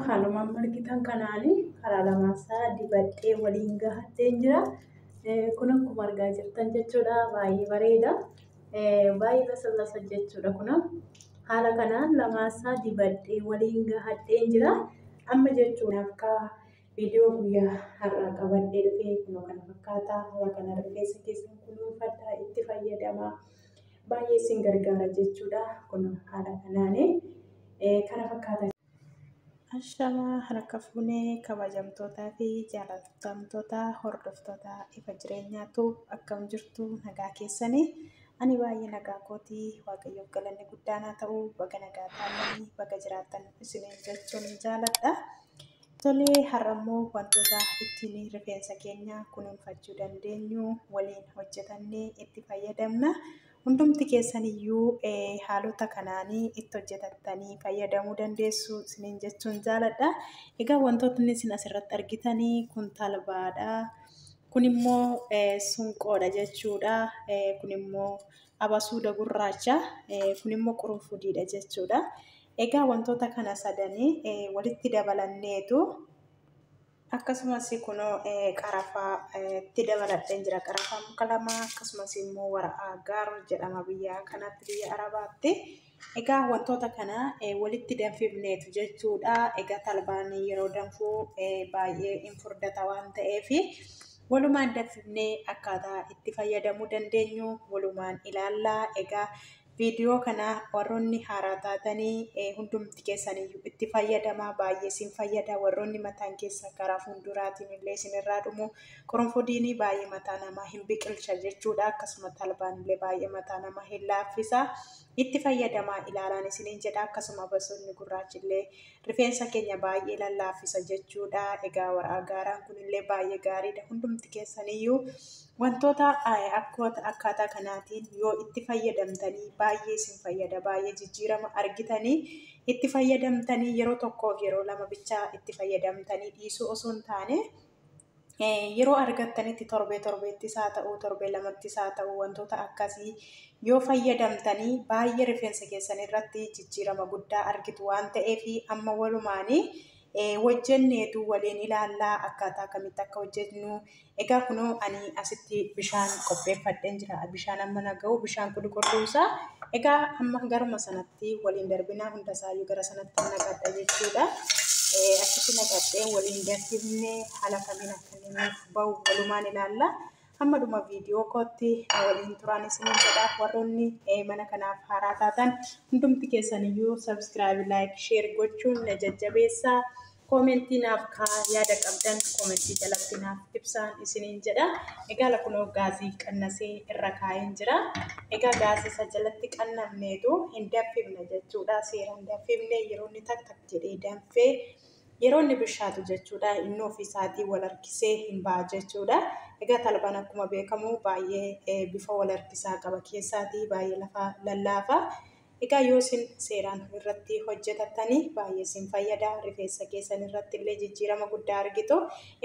Haaluma amma argitan kanaani karaa lamaasaa dibadhee waliin gahadheen jira. Kun akkuma argaa jirtan jechuudha. Baay'ee bareeda. Baay'ee lasalasa jechuudha kun. Haala kanaan lamaasaa dibadhee waliin gahadheen jira. Amma jechuun akka viidiyoo guyyaa har'aa qabadhee dhufee kunoo kana fakkaata. Haala kana rifeensa keessan kunuunfadhaa, itti fayyadamaa. Baay'ee isin gargaara jechuudha. Kun haala kanaani kana fakkaata. Ashamaa harka fuunee kabajamtootaa fi jaalatamtoota hordoftoota Ifa Jireenyaatu, akkam jirtu? Nagaa keessanii? Ani baay'ee nagaa kootii, Waaqayyoof galanni guddaan haa ta'u. Baga nagaa taatanii, baga jiraattan isiniin jechuun jaaladha. Tolee, har'ammoo wantoota ittiin rifeensa keenya kunuunfachuu dandeenyu waliin hojjetannee itti fayyadamna. Hundumti keessaniyyuu haalota kanaanii itti hojjetattanii fayyadamuu dandeessu isiniin jechuun jaaladha. Egaa wantootni isin asirratti argitanii kun talbaadha. Kun immoo sunqoodha jechuudha. Kun immoo abasuuda gurraacha. Kun immoo qurunfudiidha jechuudha. Egaa wantoota kana sadanii walitti dabalanneetu, akkasumas kunoo qarafaa itti dabaladheen jira. Qarafaa muka lama, akkasumas immoo waraqaa gaar jedhama biyya kanatti, biyya Arabaatti. Egaa wantoota kana walitti danfifneetu jechuudha. Egaa talbaan yeroo danfuu baay'ee hin furdata waan ta'eef, walumaan danfifnee akkaataa itti fayyadamuu dandeenyu walumaan ilaallaa. Egaa viidiyoo kana warroonni haaraa taatanii hundumti keessaniyyuu itti fayyadamaa, baay'ee isin fayyada. Warroonni mataan keessa karaa fuulduraatiin illee isinirraa dhumu, qurunfudiin baay'ee mataa namaa hin biqilcha jechuudha. Akkasuma talbaan illee baay'ee mataa namaa hin laaffisa. Itti fayyadamaa ilaalaan isiniin jedha. Akkasuma basoonni gurraachi illee rifeensa keenya baay'ee lallaaffisa jechuudha. Egaa waraqaa gaaraan kunillee baay'ee gaariidha. Hundumti keessaniyyuu wantoota akkaataa kanaatiin yoo itti fayyadamtanii baay'ee isin fayyada, baay'ee jijjiirama argitanii. Itti fayyadamtanii yeroo tokkoof yeroo lama bichaa itti fayyadamtanii dhiisuu osoo hin taane, yeroo argattanitti torbee torbeettis haa ta'u, torbee lamattis haa ta'u, wantoota akkasii yoo fayyadamtanii baay'ee rifeensa keessan irratti jijjiirama guddaa argitu waan ta'eef, amma walumaanii hojjenneetu waliin ilaallaa akkaataa kamitti akka hojjennu. Egaa kunoo ani asitti bishaan qopheeffadheen jira. Bishaan amma na ga'u, bishaan qulqulluusaa. Egaa amma garuma sanatti waliin darbinaa, hundasaayyuu gara sanatti naqadha jechuudha. Achitti naqadhee waliin danfifnee haala kamiin akka inni nuuf bahu walumaan ilaalla. Hamma dhuma viidiyoo kootti waliin turaan isiniin jedha. Warroonni mana kanaaf haaraa taatan hundumti keessaniyyuu subscribe, like, share gochuun na jajjabeessaa. Koomentii naaf kaa, yaada qabdan koomentii jalatti naaf ibsaan isiniin jedha. Egaa kunoo gaazii qannasee irra kaa'een jira. Egaa gaazii isa jalatti qannamneetu hin danfifne jechuudha. Seeraan danfifne, yeroo inni tak tak jedhee danfee, yeroo inni bishaatu jechuudha. Inni ofiisaatii wal harkisee hin ba'a jechuudha. Egaa talbaan akkuma beekamu baay'ee bifa wal harkisaa qaba, keessaatii baay'ee lafa lallaafa. Egaa yoo isin seeraan irratti hojjetattanii baay'ee isin fayyada. Rifeensa keessan irratti illee jijjiirama guddaa argitu.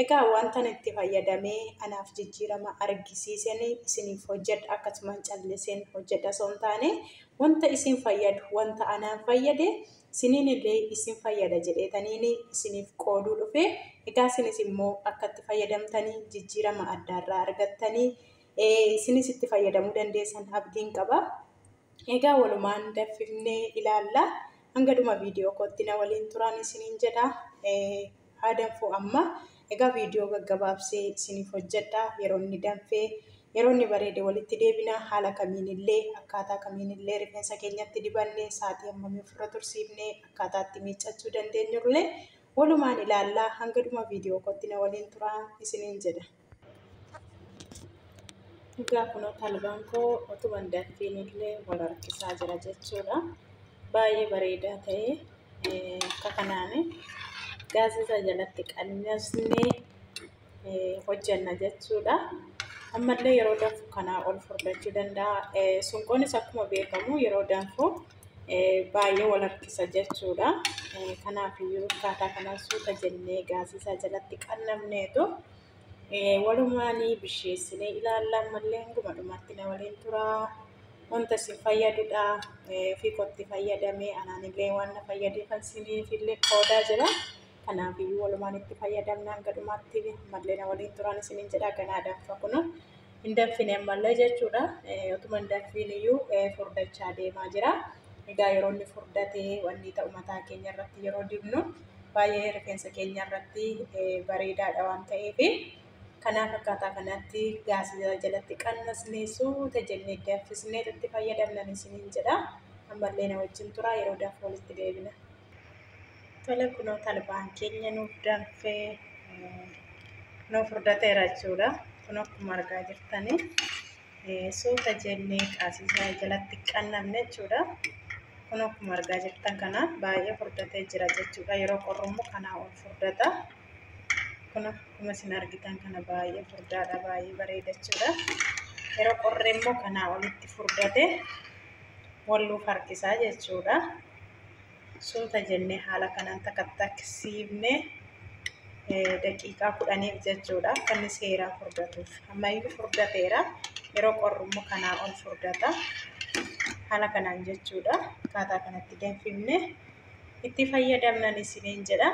Egaa wanta itti fayyadamee anaaf jijjiirama argisiisan isiniif hojjedha. Akkasumas calliseen hojjedha osoo hin taane, wanta isin fayyadu, wanta anaan fayyade isiniin illee isin fayyada jedheetaniin isiniif qooduu dhufe. Egaa isinis immoo akka itti fayyadamtanii jijjiirama addaarraa argattanii isinis itti fayyadamuu dandeessan abdiin qaba. Egaa walumaan danfifnee ilaalla. Hanga dhuma viidiyoo kootti na waliin turaan isiniin jedha. Haa danfuu amma. Egaa viidiyoo gaggabaabsee isiniif hojjedha. Yeroo inni danfee, yeroo inni bareede walitti deebina. Haala kamiinillee, akkaataa kamiinillee rifeensa keenyatti dibannee, sa'aatii hammamii ofirra tursiifnee, akkaataa itti miiccachuu dandeenyullee walumaan ilaallaa. Hanga dhuma viidiyoo kootti na waliin turaa isiniin jedha. Egaa kunoo talbaan koo utuma hin danfiin illee wal harkisaa jira jechuudha. Baay'ee bareedaa ta'ee akka kanaan gaazii isa jalatti qannasnee hojjenna jechuudha. Ammallee yeroo danfu kanaa ol furdachuu danda'a. Sunqoonis akkuma beekamu yeroo danfu baay'ee wal harkisa jechuudha. Kanaafiyyuu akkaataa kanaan suuta jennee gaazii isaa jalatti qannabneetu walumaanii bisheessinee ilaalla. Ammallee hanguma dhumaatti na waliin turaa. Wanta isin fayyadudha. Ofii kootti fayyadamee anaanillee waan na fayyadeefan isiniif illee qoodaa jira. Kanaafiyyuu walumaan itti fayyadamnaan gadhumaatti ammallee na waliin turaan isiniin jedha. Ganaa danfa kun hin danfine ammallee jechuudha. Otuma hin danfiin iyyuu furdachaa deemaa jira. Egaa yeroo inni furdatee wanni ta'u mataa keenya irratti yeroo dibnu baay'ee rifeensa keenya irratti bareedaadha waan ta'eef kanaaf akkaataa kanatti gaasii jalatti qannasnee suuta jennee danfisnee itti fayyadamnan isiniin jedha. Ammallee na wajjin tura, yeroo danfu walitti deebina. Tole, kunoo talbaan keenya nuuf danfee nuuf furdateera jechuudha. Kun akkuma argaa jirtanii suuta jennee qaasisaa jalatti qannamne jechuudha. Kun akkuma argaa jirtan kana baay'ee furdatee jira jechuudha. Yeroo qorrummu kanaa ol furdata. Kun akkuma isin argitan kana baay'ee furdaadha, baay'ee bareeda jechuudha. Yeroo qorre immoo kanaa olitti furdate walluuf harkisaa jechuudha. Suuta jennee haala kanaan takattaksiifnee daqiiqaa 10f jechuudha. Akka inni seeraan furdatuuf. Ammayyuu furdateera. Yeroo qorrummu kanaa ol furdata. Haala kanaan jechuudha. Akkaataa kanatti danfifne itti fayyadamnan isiniin jedha.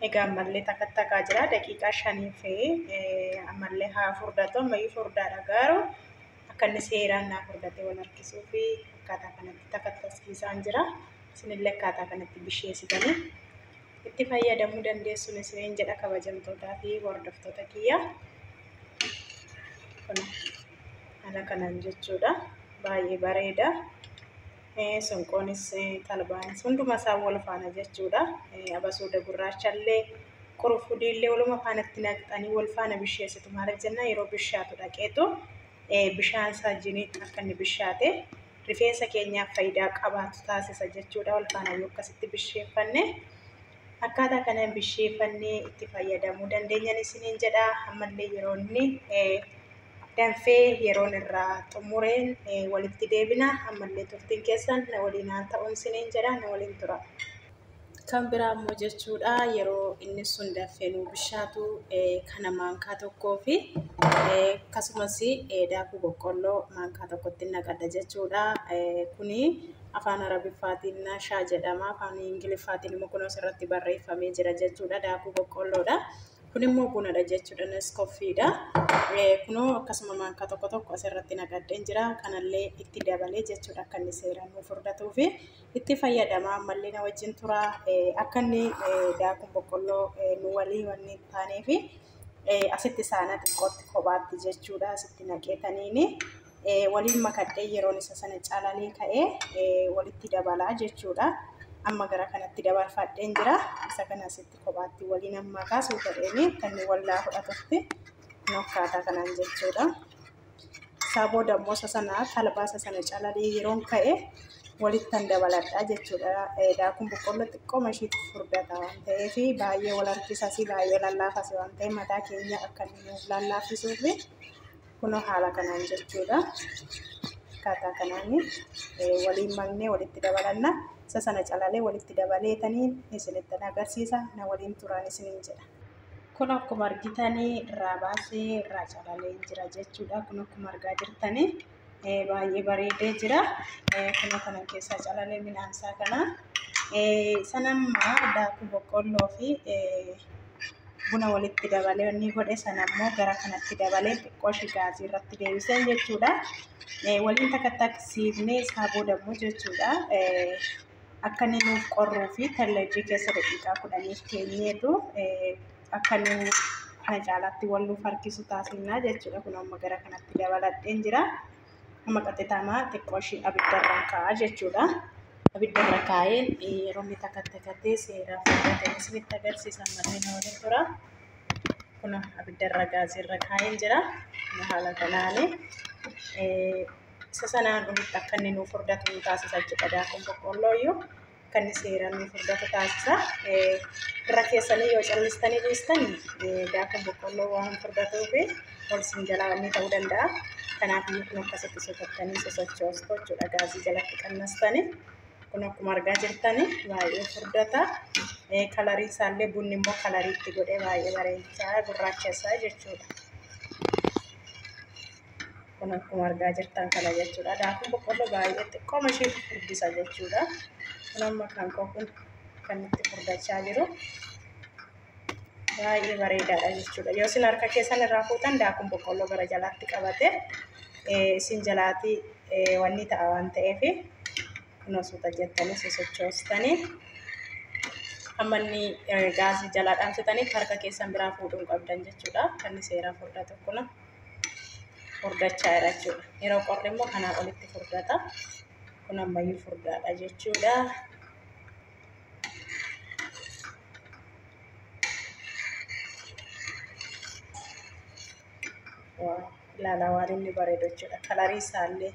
Egaa ammallee takattakaa jira. Daqiiqaa 5f ammallee haa furdatu. Ammayyuu furdaadha garuu akka inni seeraan naa furdatee wal harkisuu fi akkaataa kanatti takattaksiisaan jira. Isinillee akkaataa kanatti bisheessitanii itti fayyadamuu dandeessuun isiniin jedha, kabajamtootaa fi hordoftoota kiyya. Kun haala kanaan jechuudha. Baay'ee bareeda. Sonqoonis talbaanis hunduma isaa wal faana jechuudha. Abasuuda gurraachallee qurunfudiillee waluma faanatti naqxanii wal faana bisheessitu. Maaliif jennaan, yeroo bishaatu dhaqeetu bishaan isaa jiniin akka inni bishaate rifeensa keenyaaf faayidaa qabaatu taasisa jechuudha. Wal faana yoo akkasitti bisheeffanne, akkaataa kanaan bisheeffannee itti fayyadamuu dandeenyan isiniin jedha. Ammallee yeroo inni danfee yeroon irraa xumureen walitti deebina. Ammallee turtiin keessan na waliin haa ta'uun isiniin jedha, na waliin tura. Kan biraa immoo jechuudha, yeroo inni sun danfee nuu bishaatu kana maankaa tokkoo fi akkasumas daakuu boqqolloo maankaa tokkotti naqadha jechuudha. Kuni afaan Arabiffaatiin nashaa jedhama. Afaan Ingiliffaatiin immoo kun asirratti barreeffamee jira jechuudha. Daakuu boqqolloodha. Kun immoo bunadha jechuudha. Nescafeedha. Kunoo akkasuma maankaa tokko tokko asirratti naqadheen jira. Kanallee itti dabalee jechuudha, akka inni seeraan nuuf furdatuu fi itti fayyadama. Ammallee na wajjin tura. Akka inni daakuun boqqolloo nu walii wanni hin taaneef asitti saana xiqqootti kophaatti jechuudha. Asitti naqeetaniini waliin makadhee yeroon isa sana calalee ka'ee walitti dabalaa jechuudha. Amma gara kanatti dabarfadheen jira. Isa kana asitti kophaatti waliin amma kaasuu ta'een kan inni wallaa fudhatutti akkaataa kanaan jechuudha. Isaa booda immoo isa sana talbaa isa sana calalee yeroon ka'e walittan dabaladha jechuudha. Daakuun boqqolloo xiqqooma ishiitu furdata waan ta'eef baay'ee wal harkisas, baay'ee lallaafas waan ta'eef mataa keenya akka inni nuuf lallaafisuuf kunoo haala kanaan jechuudha. Akkaataa kanaan waliin maknee walitti dabalanna. Isa sana calalee walitti dabaleetanii isinitti agarsiisa. Na waliin turaan isiniin jedha. Kun akkuma argitanii irraa baasee irraa calalee jira jechuudha. Kun akkuma argaa jirtanii baay'ee bareedee jira. Kun kana keessaa calalee midhaansaa kana. Sanammaa daakuu boqqolloo fi buna walitti dabalee inni godhe sana immoo gara kanatti dabalee xiqqoo ishee gaazii irratti deebisee jechuudha. Waliin takattaksiifnee isaa booda immoo jechuudha. Akka inni nuuf qorruu fi tallajii keessa daqiiqaa 10f keenyeetu akka inni kana caalaatti wal nuuf harkisu taasifnaa jechuudha. Kun amma gara kanatti dabaladheen jira. Amma qaxxitaamaa xiqqoo ishee abiddarraan kaa'a jechuudha. Abiddarra kaa'een yeroo inni takattakatee seeraan furdatee isinitti agarsiisa, malee na waliin tura. Kun abiddarra gaazirra kaa'een jira. Haala kanaani isa sanaan olitti akka inni nuuf furdatu nu taasisa jechuudha. Daakuun boqqolloo iyyuu akka inni seeraan nuuf furdatu taasisa. Irra keessanii yoo callistanii dhiistanii daakuun boqqolloo waan furdatuuf ol sin jalaa inni ta'uu danda'a. Kanaaf iyyuu kun akkasitti sosottanii sosochoostu jechuudha. Gaazii jalatti qannastanii. Kun akkuma argaa jirtanii baay'ee furdata. Kalarii isaallee bunni immoo kalarii itti godhee baay'ee bareechaa gurraachessaa jechuudha. Kun akkuma argaa jirtan kana jechuudha. Daakuun boqqolloo baay'ee xiqqooma isheetu furdisa jechuudha. Kun amma kan koo kun Kan itti furdachaa jiru. Baay'ee bareedaadha jechuudha. Yoo isin harka keessan irraa fuutan daakuun boqqolloo gara jalaatti qabate isin jalaatti wanni ta'a waan ta'eef kunoo suuta jettanii sosochoostanii hamma inni gaasii jalaa dhaamsitanii harka keessan biraa fuudhuun qabdan jechuudha. Kan inni seeraa furdatu kuna furdachaa jira jechuudha. Yeroo qorri immoo kanaa olitti furdata. Kun ammayyuu furdaadha jechuudha. Ilaalaa waan inni bareedu jechuudha. Kalarii isaallee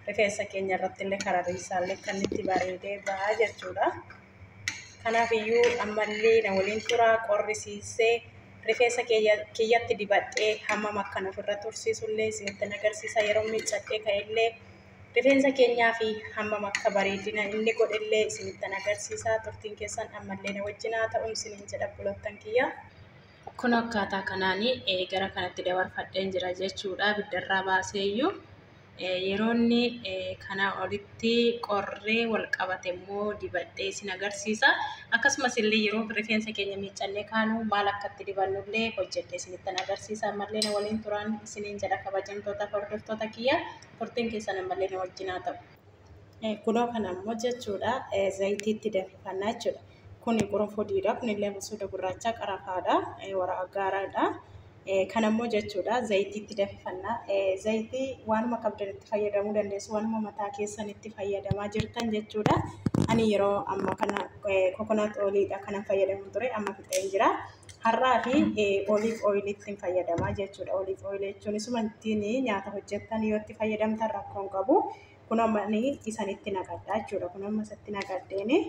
rifeensa keenya irratti illee kalarii isaallee kan itti bareedee bahaa jechuudha. Kanaaf iyyuu ammallee na waliin turaa qorrisiisee rifeensa kiyyatti dibadhee hammam akkan ofirra tursiisullee isinitti agarsiisa. Yeroo miiccadhee ka'ellee rifeensa keenyaa fi hammam akka bareedina inni godhellee isinitti agarsiisa. Turtiin keessan ammallee na wajjin haa ta'u isiniin jedha bulottan kiyya. Kun akkaataa kanaan gara kanatti dabarfadheen jira jechuudha. Ibiddarraa baaseeyyuu yeroo inni kanaa olitti qorree wal qabate immoo dibadhee isin agarsiisa. Akkasumas illee yeroo rifeensa keenya miiccannee kaanu maal akka itti dibannullee hojjedhee isinitti agarsiisa. Ammallee na waliin turaan isiniin jedha kabajamtoota hordoftoota kiyya. Turtiin keessan ammallee na wajjin haa ta'u. Kunoo kana immoo jechuudha zayitiitti danfifannaa jechuudha. Kuni qurunfudiidha. Kunillee abasuuda gurraacha qarafaadha. Waraqaa gaaraadha. Kanammoo jechuudha zayitiitti danfifannaa. Zayitii waanuma qabdan itti fayyadamuu dandeessu. Waanuma mataa keessan itti fayyadamaa jirtan jechuudha. Ani yeroo amma kana kokonaat oiliidha kanan fayyadamu ture amma fixeen jira. Har'aa fi oliif oiliitti fayyadamaa jechuudha. Oliif oilii jechuun isuma ittiin nyaata hojjettan yoo itti fayyadamtan rakkoo hin qabu. Kun amma isanitti naqadha jechuudha. Kun amma isatti naqadheeni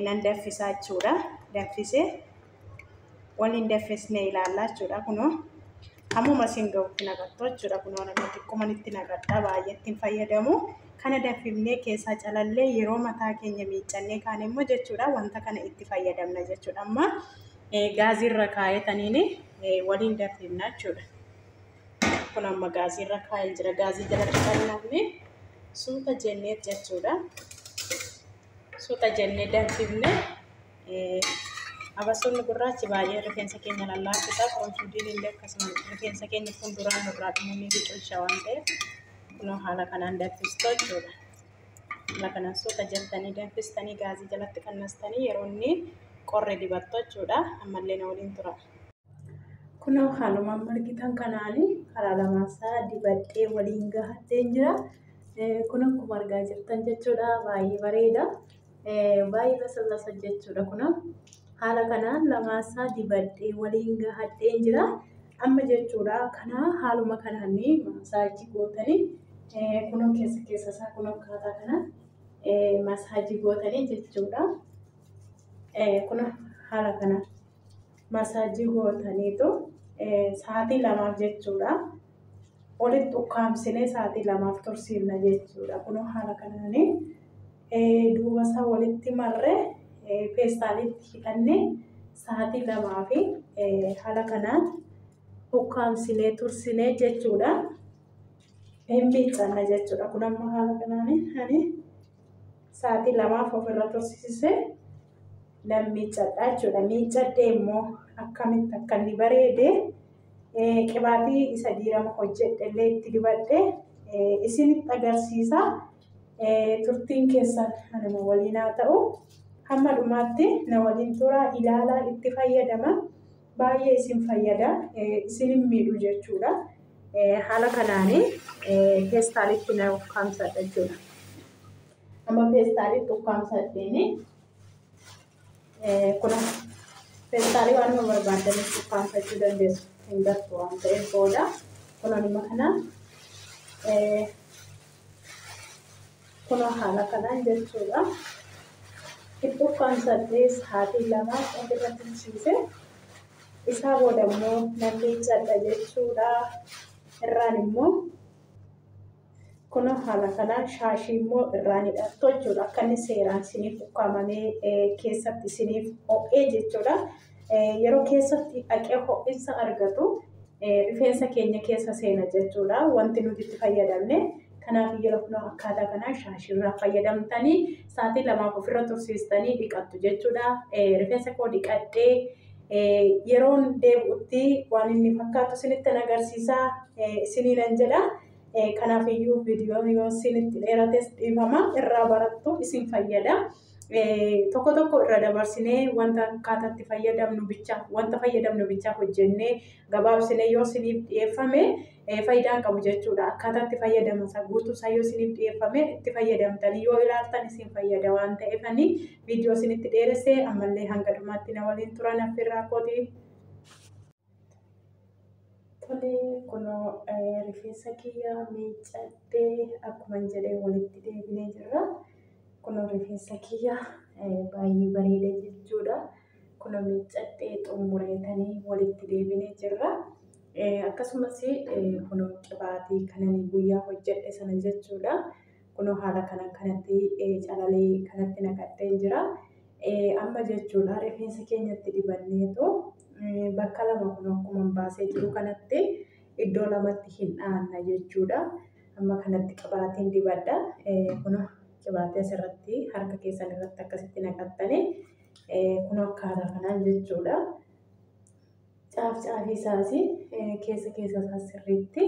nan danfisaa jechuudha. Danfisee waliin danfisnee ilaallaa jechuudha. Kunoo hammuma isin gahutti naqattu jechuudha. Kunoo nama xiqqooman itti naqadha baay'eetti hin fayyadamu. Kana danfifnee keessaa calallee yeroo mataa keenya miiccannee kaan immoo jechuudha wanta kana itti fayyadamna jechuudha. Amma gaaziirra kaayetaniin waliin danfifna jechuudha. Kun amma gaaziirra kaayee jira. Gaazii jalatti qal'ifne suuta jennee jechuudha. Suuta jennee danfifne abasuudni gurraachi baay'ee rifeensa keenya lallaaffisa. Qurunfudiin illee akkasuma rifeensa keenya fuulduraan nurraa dhumuu ni biqilcha waan ta'eef kunoo haala kanaan danfistu jechuudha. Haala kanaan suuta jettanii danfistanii gaazii jalatti qannastanii yeroo inni qorre dibattu jechuudha. Ammallee na waliin tura. Kunoo haaluma argitan kanaan karaa lamaasaa dibadhee waliin gahadheen jira. Kun akkuma argaa jirtan jechuudha baay'ee bareeda. Baay'ee lasalasa jechuudha kun haala kanaan lamaasaa dibadhee waliin gahadheen jira. Amma jechuudha kana haaluma kanaan masaajii gootanii kunoo keessa keessa isaa kun akkaataa kanaan masaajii gootanii jechuudha. Kun haala kanaan masaajii gootaniitu sa'aatii lamaaf jechuudha. Olitti ukkaamsinee sa'aatii lamaaf tursiifna jechuudha. Kunoo haala kanaan duuba isaa walitti marree peestaalitti hidhannee sa'aatii lamaa fi haala kanaan ukkaamsinee tursinee jechuudha. Hin miiccanna jechuudha. Kun amma haala kanaan ani sa'aatii lamaaf ofirra tursiisee nan miiccadha jechuudha. Miiccadhee immoo akkamitti akka inni bareede qibaatii isa diirama hojjedhe illee itti dibadhee isinitti agarsiisa. Turtiin keessan anuma waliin haa ta'u. Hamma dhumaatti na waliin turaa ilaalaa itti fayyadama. Baay'ee isin fayyada. Isin hin miidhu jechuudha. Haala kanaan peestaalitti na ukkaamsadha jechuudha. Amma peestaalitti ukkaamsadheeni kun peestaalii waanuma barbaadanitti ukkaamsachuu dandeessu. Hin gattu waan ta'eef booda kun anuma kana kunoo haala kanaan jechuudha. Itti ukkaamsadhee sa'aatii lamaaf ofirra tursiise. Isaa booda immoo nan miiccadha jechuudha. Irraan immoo kunoo haala kanaan shaashii immoo irraan hidhattu jechuudha. Akka inni seeraan isiniif ukkaamamee keessatti isiniif ho'ee jechuudha. Yeroo keessatti dhaqee ho'insa argatu rifeensa keenya keessa seena jechuudha. Wanti nuti itti fayyadamne. Kanaaf yeroo kun akkaataa kanaa shaashirraa fayyadamtanii sa'aatii 2 ofirra tursiistanii dhiqattu jechuudha. Rifeensa koo dhiqadhee yeroon deebi'utti waan inni fakkaatu isinitti agarsiisaa isiniinan jedha. Kanaaf iyyuu viidiyoon yoo isinitti dheerates dhiifama irraa barattu isin fayyada. Tokko tokko irra dabarsinee wanta akkaataatti fayyadamnu bicha wanta fayyadamnu bicha hojjennee gabaabsinee yoo isiniif dhiyeeffame faayidaan qabu jechuudha. Akkaataatti fayyadama isaa guutuu isaa yoo isiniif dhiyeeffame itti fayyadamtanii yoo ilaaltan isin fayyada waan ta'eefani viidiyoo isinitti dheeressee ammallee hanga dhumaatti na waliin turan affeerraa kooti. Tolee, kunoo rifeensa kiyya miiccadhee akkuma jedhee walitti deebinee jirra. Kunoo rifeensa kiyya baay'ee bareeda jechuudha. Kunoo miiccadhee xumureetanii walitti deebinee jirra. Akkasumas kunoo qibaatii kanan guyyaa hojjedhe sana jechuudha. Kunoo haala kanaan kanatti calalee kanatti naqadheen jira. Amma jechuudha rifeensa keenyatti dibanneetu bakka lama kunoo akkuma baasee jiru kanatti iddoo lamatti hin dhaanna jechuudha. Amma kanatti qibaatiin dibadha. Kunoo qibaatii asirratti harka keessan irratti akkasitti naqattanii kunoo akkaataa kanaan jechuudha. Caaf caafii isaas keessa keessa isaas sirriitti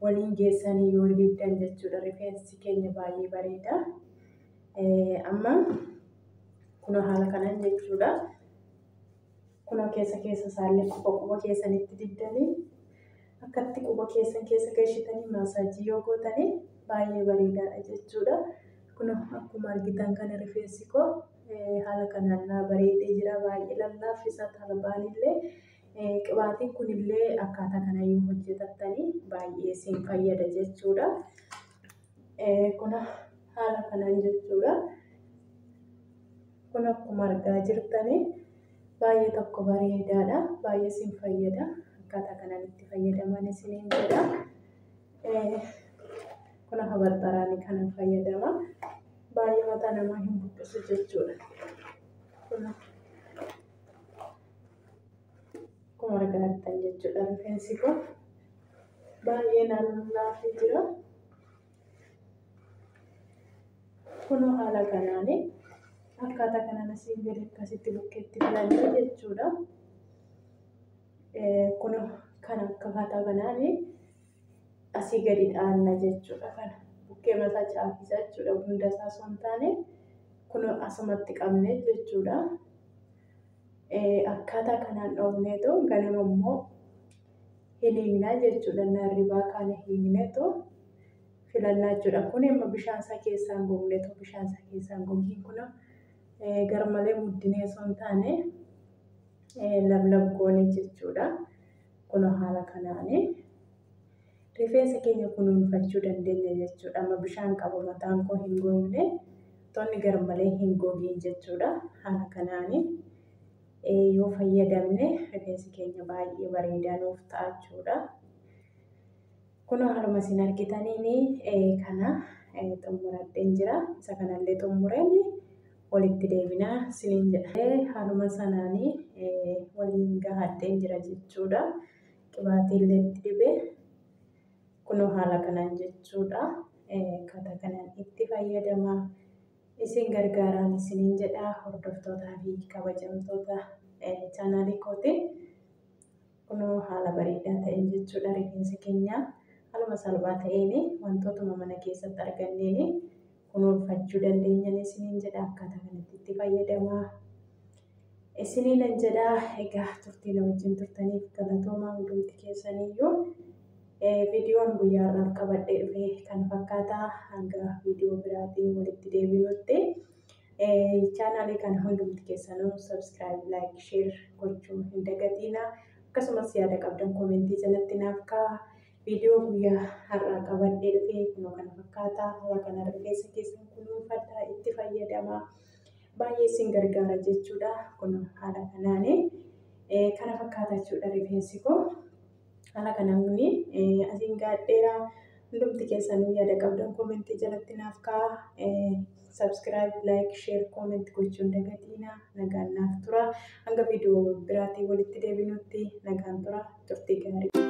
waliin geessanii yoo dibdan jechuudha. Rifeensi keenya baay'ee bareeda. Amma kunoo haala kanaan jechuudha. Kunoo keessa keessa isaallee quba quba keessanitti dibdanii akkatti quba keessan keessa galchitanii maasaajii yoo gootanii baay'ee bareedaadha jechuudha. Kunoo akkuma argitan kana rifeensi koo haala kanaan naa bareedee jira. Baay'ee lallaaffisa talbaanillee qibaatiin kunillee akkaataa kana yoo hojjetattanii baay'ee isin fayyada jechuudha. Kun haala kanaan jechuudha. Kun akkuma argaa jirtanii baay'ee tokko bareedaadha. Baay'ee isin fayyada. Akkaataa kanaan itti fayyadaman isiniin jedha. Kun habarxaraanii kanan fayyadama. Baay'ee mataa namaa hin buqqisu jechuudha. Kun akkuma argaa jirtan jechuudha. Rifeensi kun baay'ee lallaafee jira. Kun haala kanaani akkaataa kanaan asiin gadi akkasitti bukkeetti filannee jechuudha. Kun kan akkaataa kanaani asii gadi dhaanna jechuudha. Kana bukkee mataa caafisaa jechuudha. Hunda isaa osoo hin taane kun asumatti qabne jechuudha. Akkaataa kanaan dhoofneetu ganama immoo hin hiiknaa jechuudha. Hirribaa kaane hiikneetu filannaa jechuudha. Kun immoo bishaan isaa keessaan gogneetu bishaan isaa keessaan gogiin kun garmalee muddinee osoo hin taane lablab goone jechuudha. Kun haala kanaani rifeensa keenya kunuunfachuu dandeenya jechuudha. Amma bishaan qabu mataan koo hin gogne tonni garmalee hin gogiin jechuudha. Haala kanaani yoo fayyadamne rifeensi keenya baay'ee bareedaa nuuf ta'a jechuudha. Kun haaluma isin argitaniin kana xumuradheen jira. Isa kanallee xumureen walitti deebinaa isiniin jedha. Haaluma sanaanii waliin gahadheen jira jechuudha. Qibaatii illee itti dibee kunoo haala kanaan jechuudha. Akkaataa kanaan itti fayyadamaa. Isin gargaaraan isiniin jedha hordoftootaa fi kabajamtoota chaanaalii kootiin kunoo haala bareedaa ta'een jechuudha. Rifeensa keenya haaluma salphaa ta'een wantootuma mana keessatti arganneen kunuunfachuu dandeenyan isiniin jedha. Akkaataa kanatti itti fayyadamaa isiniin jedha. Egaa turtii na wajjin turtaniif galatoomaa hundumti keessaniyyuu. Viidiyoon guyyaa har'aaf qabadhee dhufe kan fakkaataa hanga viidiyoo biraatiin walitti deebinutti chaanaalii kana hundumti keessanuu sabskiraayib, laayik, sheer gochuu hin dagatinaa. Akkasumas yaada qabdan koomentii jalatti naaf kaa'aa. Viidiyoo guyyaa har'aa qabadhee dhufe kunoo kana fakkaataa. Haala kana rifeensa keessan kunuunfadhaa, itti fayyadamaa. Baay'ee isin gargaara jechuudha. Kun haala kanaani kana fakkaata jechuudha rifeensi koo. Haala kanaan asiin gaadheera. Hundumti keessanuu yaada qabdan koomentii jalatti naaf kaa'aa. Sabskiraayib, laayik, sheer, koomentii gochuu hin dagatinaa. Nagaan naaf tura. Hanga viidiyoo biraatiin walitti deebinutti nagaan tura. Turtii gaarii.